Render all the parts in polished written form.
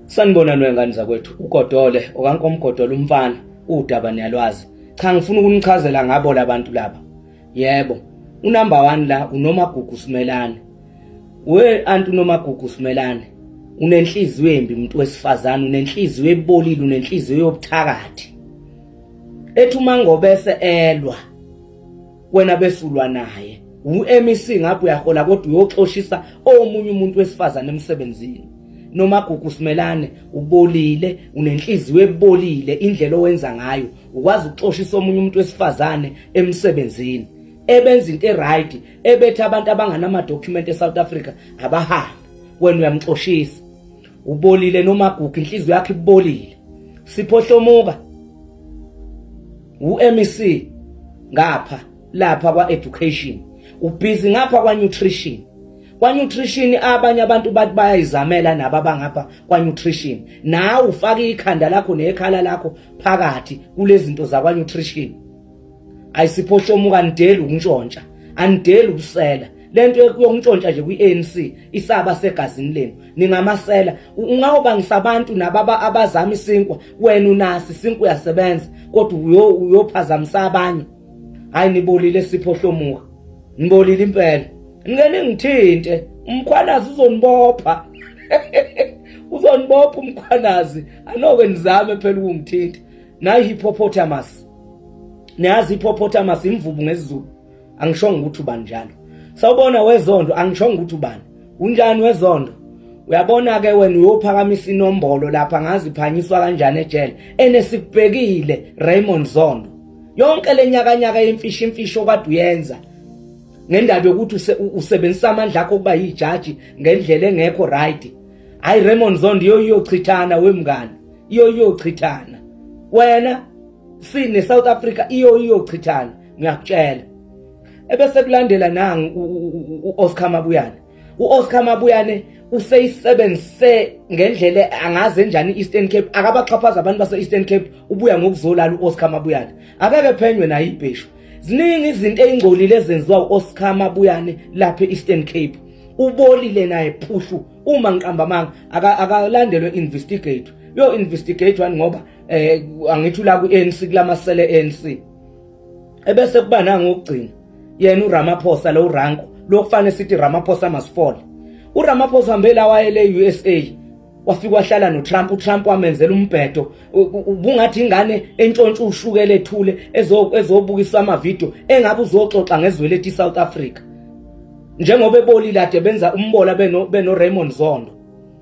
Sanibonani wengane zakwethu, uGodole okaNkomgodole umfana, udaba niyalwazi. Cha, ngifuna ukunichazela ngabo labantu laba. Yebo, unumber 1 la uNomagugu Simelane. We anti uNomagugu Simelane, unenhliziyo embi umuntu wesifazane, unenhliziyo ebolile, unenhliziyo yobuthakathi. Ethi uMangobese elwa wena besulwa naye u-MEC ngapha uyahola kodwa uyoxoshisa omunye umuntu wesifazane emsebenzini. Nomagugu Simelane, ubolile, unenhliziyo ebolile. Indlela owenza ngayo, ukwazi ukuxoshisa omunye umuntu wesifazane emsebenzini ebenza into eright, ebetha abantu abanganama document eSouth Africa abahambe, wena uyamxoshisa. Ubolile Nomagugu, inhliziyo yakhe ibolile. Sipho Hlomuka, uMEC ngapha lapha kwa education, ubhizi ngapha kwa nutrition. Kwa nutrition abanye abantu bathi bayayizamela nabo abangapha kwa nutrition, nawe ufaka ikhanda lakho nekhala lakho phakathi kulezi zinto zakwa nutrition. Ayisipho Hlomuka, nideli ukuntshontsha, anideli ubusela. Lento yokuntshontsha nje kwi-ANC isaba segazini lenu, ningamasela. Ungawubangisa abantu nababa abazama isinkwa, wena unasi isinkwa, uyasebenza, kodwa uyophazamisa abanye. Hayi, nibolile Sipho Hlomuka, nibolile impela. Ningeke ningithinte, uMkhwanazi uzonibopha, uzonibopha uMkhwanazi. Anoke nizame phela ukungithinta. Nayi hippopotamus, niyazi hippopotamus imvubu ngesiZulu, angishongo ukuthi ubani njalo. Sawubona weZondo, angishongo ukuthi ubani. Unjani weZondo? Uyabona ke wena uyophakamisa inombolo lapha, ngazi iphanyiswa kanjani ejele enesikubhekile. Raymond Zondo, yonke lenyakanyaka yemfishi imfisho kade uyenza ngendaba yokuthi usebenzisa amandla akho kuba yijaji ngendlela engekho right. Hayi Raymond Zondo, iyo iyochithana wemngani, iyo iyochithana wena sine South Africa, iyo iyochithana, ngiyakutshela. Ebese kulandela nangu uOscar Mabuyane. UOscar Mabuyane useyisebenzise ngendlela angaze njani iEastern Cape, akabaxhaphaza abantu base Eastern Cape. Ubuya ngokuzolala uOscar Mabuyane, akeke phenywe naye ibheshu. Ziningi izinto ezingcolile ezenziwa uOscar Mabuyane lapha eEastern Cape. Ubolile naye phushu. Uma ngiqamba amanga, akalandelwe investigate, yo investigate one, ngoba angithi la ku-ANC kulamasele ANC. Ebese kuba nangokugcina yena uRamaphosa lo uranko lokufanele sithi Ramaphosa must fall. uRamaphosa hambe la wayele USA, wafika wahlala noTrump. uTrump wamenzela umbhedo, ubungathi ingane entshontsha ushukela ethule ezobukisa ama video engabe uzoxoxa ngezwe lethu iSouth Africa, njengoba ebolile ade benza umbola beno Raymond Zondo.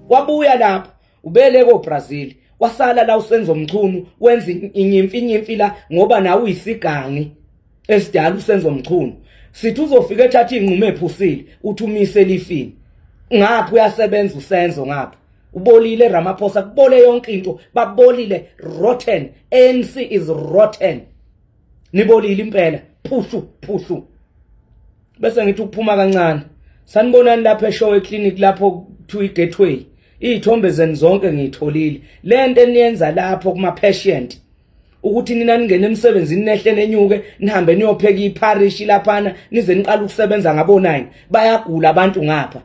Wabuya lapho ubele ko Brazil, wasala la uSenzo Mchunu wenza inyimfi inyimfi la, ngoba nawe uyisigangi esidala uSenzo Mchunu. Sithi uzofika ethatha inqumo ephusile, uthi umise elifini ngapha, uyasebenza uSenzo ngapha. Ubolile Ramaphosa, kubole yonke into, babolile, rotten. ANC is rotten, nibolile impela, phushu phushu. Bese ngithi ukuphuma kancane. Sanibonani lapha eShowe eclinic, lapho kuthiwa iGateway. Izithombe zenu zonke ngiyitholile. Lento eniyenza lapho kuma patient, ukuthi nina ningene emsebenzini, nehle nenyuke, nihambe niyopheka ipharishi laphana, nize niqale ukusebenza ngabo 9, bayagula abantu ngapha.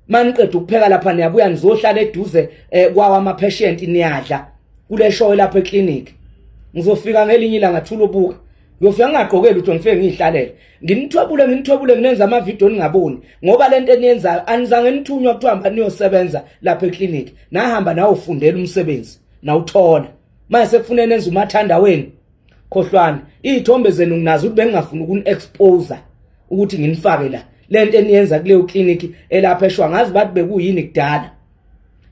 Maniqeda ukupheka lapha, niyabuya nizohlala eduze kwawo ama patient, niyadla kule show lapha eclinic. Ngizofika ngelinye ilanga, thula ubuka, ngiyofika ngingagqokeli lutho, ngifike ngiyihlalele, nginithwebule, nginithwebule, nginenza amavidiyo ningaboni, ngoba lento eniyenzayo anizange nithunywa kuthiwa hamba niyosebenza lapha eclinic. Nahamba nawufundela umsebenzi, nawuthola, manje sekufuneka nenze umathanda wenu. Khohlwana, iy'thombe zenu nginazo, ukuthi bengingafuni ukuni-expose ukuthi nginifake la lento eniyenza kuleyo clinic elapha eShowe, ngazi bathi bekuyini kudala.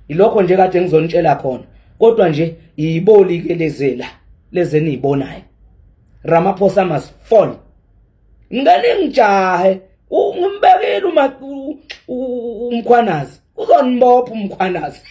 Ilokho nje kade ngizonitshela khona, kodwa nje yiboli ke lezela lezi eniyibonayo. Ramaphosa must fall. Ngeke ngijahe, ngimbekile uma uMkhwanazi uzonibopha uMkhwanazi.